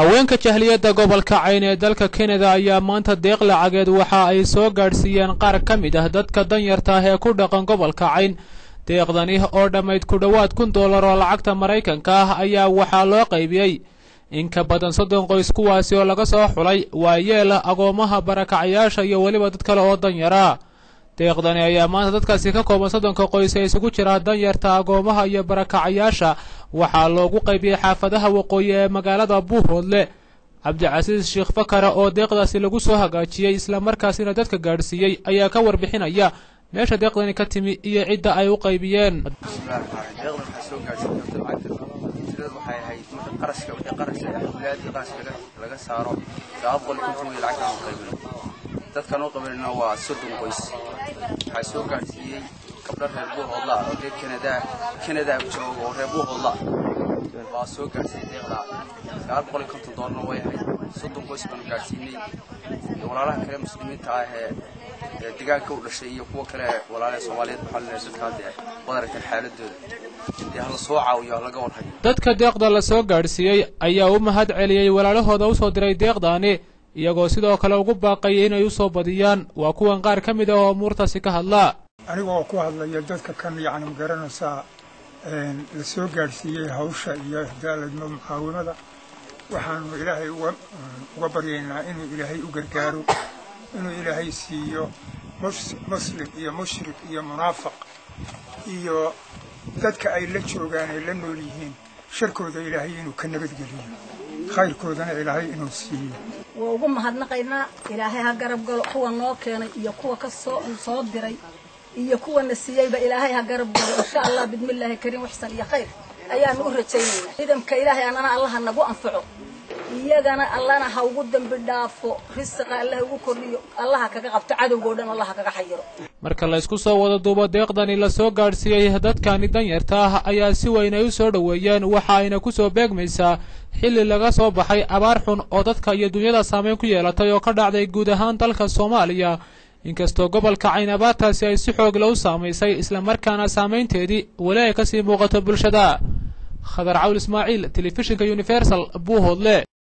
Haweenka jahliyadda gobolka Cayn ee dalka Kanada ayaa maanta deeq lacageed waxa ay soo gaadhsiiyeen qaar ka mid ah dadka danyarta ah ee ku dhaqan gobolka Cayn. Deeqdani oo dhammayd ku dhowaad $1000 oo lacagta Maraykanka ah ayaa waxaa loo qaybiyey in ka badan 30 qoys, kuwaasi oo laga soo xulay waayeel, agoomaha, barakacayaasha iyo weliba dad kale oo danyara. Deeqdani ayaa maanta dadkaasi ka kooban 30-ka qoys ee isugu jira danyarta, agoomaha iyo barakacayaasha waxaa loogu qaybiyey xaafadaha waqooyi ee magaalada Buuhoodle. Cabdicasiis Sheekh Fakara oo deeqdaasi lagu soo hagaajiyey islamarkaasina dadka gaadhsiiyey ayaa ka warbixinaya meesha deeqdani ka timi iyo cidda ay u qaybiyeen. Deeqdan waxaa soo gaadhsiin karta lacagta tirada waxay ahayd marka qarashka wixii qarash ah awlaadii qarashka laga saaro 950 wey lacagta aan qaybino. Dadkaan u qaybinayna waa 30 qoys. Waxaa soo gaadhsiiyey gabdho reer Buuhoodla oo reer Kanada jooga oo reer Buuhoodla baa soo gaadhsiiyey deeqda. $950 way ahayd. 30 qoys baanu gaadhsiinay iyo walaalaha kale muslimiinta ah ee deegaanka u dhashay iyo kuwa kale walaalaha Soomaaliyeed. Waxaa leeyahay dadka hadda wad aragteen xaaladooda, dee hala soo caawiyo, laga warhayo. Dadka deeqda la soo gaadhsiiyey ayaa u mahad celiyey walaalahooda usoo diray deeqdaani, iyagoo sidoo kale ugu baaqayay inay usoo badiyaan. Waa kuwan qaar ka mid ah oo umuurtaasi ka hadla. Anigoo ku hadlaya dadka kan yacni magaranaysaa la soo gaadhsiiyey hawsha iyo daaladmo mucaawimada, waxaanu Ilaahay uga baryaynaa inuu Ilaahay u gargaaro, inuu Ilaahay siiyo muslim iyo mushrik iyo munaafiq iyo dadka ay la joogaan ay la nool yihiin sharkooda Ilaahay inuu ka nabadgeliyo, khayrkoodana Ilaahay inuu siiyo. Waa ugu mahadnaqaynaa, Ilaahay ha garab galo kuwa noo keenay iyo kuwa ka soo diray iyo kuwana siiyeyba, Ilaahay ha garab galo insha Allah bidmillaahi kariim. Waxsan iyo khayr ayaanu u rajaynaynaa ciidamka Ilaahay, anana Allaha nagu anfaco, iyagana Allana ha ugu dambi dhaafo, risiqa Allah ugu kordhiyo, Allaha kaga qabto cadowgoo dhan, Allaha kaga xayiro. Marka la isku soo wada duubo, deeqdani la soo gaadhsiiyey dadkani danyarta ah ayaa si weyn ay u soo dhoweeyeen, waxa ayna ku soo beegmaysaa xilli laga soo baxay abaar xun oo dadka iyo dunyada saameyn ku yeelatay oo ka dhacday guud ahaan dalka Soomaaliya, inkastoo gobolka Cayn abaartaasi ay si xoog la u saamaysay islamarkaana saameynteedii weli ay kasii muuqato bulshada. Khadar Cawl Ismaaciil, telefishinka Universal, Buuhoodle.